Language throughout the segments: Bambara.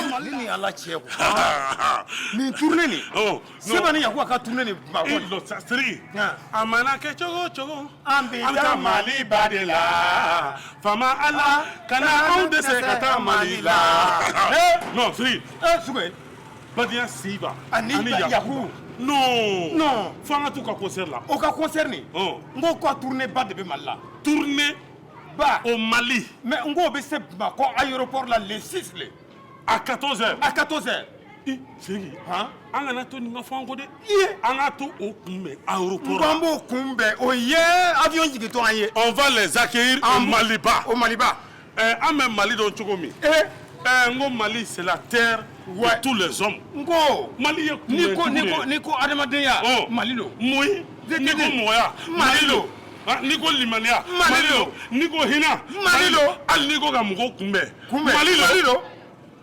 Mali ni Ala cɛ quoi. Nin tournée nin. Oh, Seba ni Yakuba ka tournée nin Bamakɔ. Sidiki, a mana kɛ cogo o cogo, An bɛ an bɛ taa Maliba de la. Faama Ala kana anw dɛsɛ ka taa Mali la. Non, Sidiki. Eh, Sube. Badenya Seba Ani Yaku. Non. Non. Fo an ka t'u ka concert la. O ka concert nin. Oh. N ko ka tournée ba de bɛ Mali la. Tournée Ba. au Mali. Mais n ko bɛ se Bamakɔ aéroport la le 6 le. À 14h. À 14h. Sidiki. Han? An kana to nin ka fɔ an kɔ dɛ. Iye. An ka to o kunbɛn aéroport N ko la. an b'o kunbɛn, o ye avion jigintɔ an ye. On va les accueillir au Maliba. Au Maliba. An bɛ Mali dɔn cogo min. Eh. N ko Mali, c'est la terre Ouais. de tous les hommes. N ko. Mali ye N'i ko kunbɛn n'i dugu ko de ye. n'i ko adamadenya. Oh. Mali don. Muyi. N'i ko mɔgɔya. Mali don. Ah, n'i ko limaniya. Mali don. N'i ko hinɛ. Mali don. Hali n'i ko ka mɔgɔw kunbɛn. Kunbɛn. Mali don. Mali don.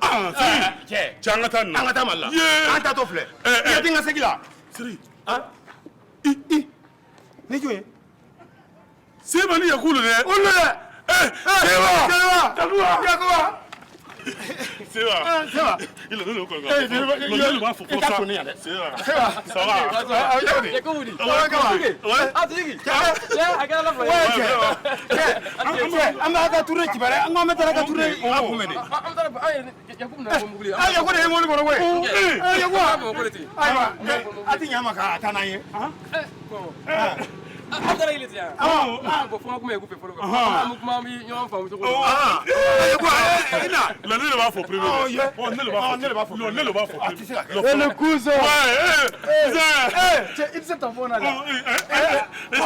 Ah, Sidiki. Cɛ. Cɛ, an ka taa nin na. An ka taa Mali la. Yee. An taatɔ filɛ. Eh, eh. I ka den ka segin la. Sidiki. Han? I i. Ni jɔn ye? Seba ni Yaku don dɛ. Olu dɛ. Eh, Seba. Seba. Yakuba. Yakuba. Seba. Ah, Seba. Il a donné au Congo. Eh, Seba, Non, ne b'a fɔ i t'a sa. sɔn ne yan dɛ. Seba. Seba. Ça va. Ah, y'a di? Ouais, Ouais. Ah, Sidiki. Cɛ, a kɛra Ala fɛ. Ouais, cɛ. Cɛ, cɛ, an b'a ka tournée kibaruya, an ko an bɛ taa ka tournée a kunbɛn de. An taara, an yɛrɛ Yakubu nana bɔ mobili. Ah, Yaku de ye mobili kɔnɔ koyi. Eh. Eh, Yakuba. An bɛ Bamakɔ de ten. Ayiwa, a ti ɲ'a ma k'a taa n'an ye. Bon. An taara ile ten yan. Ah. Bon, fo an ka kuma Yaku fɛ fɔlɔ quoi. An bɛ kuma, an bɛ ɲɔgɔn faamu cogo di? Ah, Yakuba, eh, i na. Non, ne de b'a fɔ premier. Oh, yeah. Oh, ne de b'a fɔ. Oh, ne de b'a fɔ. Non, ne de b'a fɔ. A tɛ se ka kɛ. Non, Le cousin. Ouais, eh, cousin. Cɛ, i bɛ se tampon na Oh, dɛ. eh, eh, eh,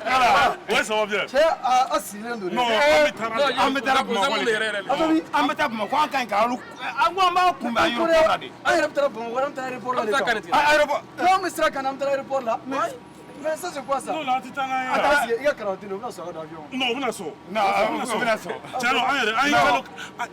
eh. Ouais, ça va bien. Cɛ, a sirilen don Non, dɛ. an bɛ taa An bɛ taa Bamakɔ de. Yɛrɛ yɛrɛ de. An bɛ taa Bamakɔ, an ka ɲi k'alu, an ko an b'a kunbɛn aéroport la de. An yɛrɛ bɛ taa Bamakɔ, an bɛ taa aéroport la An de. bɛ taa Kane ten. Ah, aéroport. N'an bɛ sira kan na, an bɛ taa aéroport la. Mais ça, c'est quoi ça? Non, là, an tɛ taa n'a ye. A taa sigi, i ka cravate don, o bɛna sɔn a ka don avion kɔnɔ. Non, o bɛna sɔn. Non, o bɛna sɔn. Tiɲɛ don, an yɛrɛ, an ye kalo,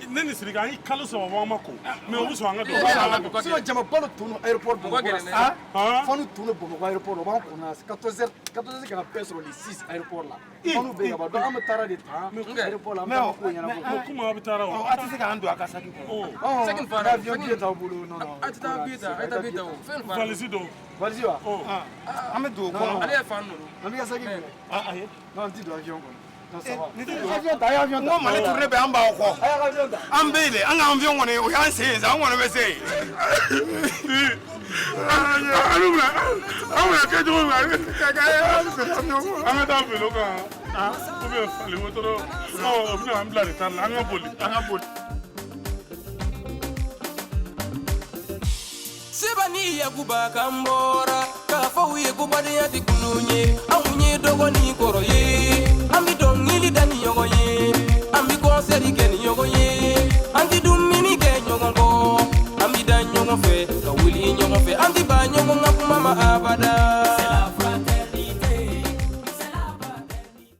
ne ni Sidiki, an ye kalo 3 bɔ an ma ko. Mais o bɛ sɔn an ka don. Sinon, jamaba dɔ tun don aéroport Bamakɔ la gɛlɛn dɛ. sisan. Ah. Fanu tun don Bamakɔ aéroport la, o b'an kɔnɔ yan. 14h, 14h kana bɛɛ sɔrɔ le 6 aéroport la. Fanu bɛ yen ka ban. Donc an bɛ taara de ta aéroport la, an bɛ taa ko ɲɛnabɔ. Bon, komi aw bɛ taa o. A tɛ se k'an don a ka saki kɔnɔ. Ɔn, Segin fana, n'avion segin. billet t'aw bolo, non, non. A tɛ taa billet ta, a ye taa billet ta o. Fɛn fa. Valise don. Valise wa? An bɛ don o kɔnɔ. Ale ye fan ninnu. An b'i ka saki minɛ. Ah, ayi. Non, n ti don avion kɔnɔ. Non, ça va. Ni tɛ don. Avion ta, a ye avion N ta. ko Mali tournée bɛ an b'aw kɔ. A y'a ka avion ta. An bɛ yen de, an ka avion kɔni o y'an sen ye sa, an kɔni bɛ se yen. An bɛna kɛ cogo min na, an ka taa vélo kan ou bien fali wotoro, ɔ o bɛna an bila retard la, an ka boli, an ka boli. Seba ni Yakuba kan bɔra k'a fɔ u ye ko badenya tɛ kulon ye, anw ye dɔgɔnin kɔrɔ ye, an bɛ dɔnkili da ni ɲɔgɔn ye, an bɛ kɔnsɛri kɛ ni ɲɔgɔn ye, an tɛ dumuni kɛ ɲɔgɔn kɔ, an bɛ da ɲɔgɔn fɛ ka wuli ɲɔgɔn fɛ, an tɛ ban ɲɔgɔn ka kuma ma abada.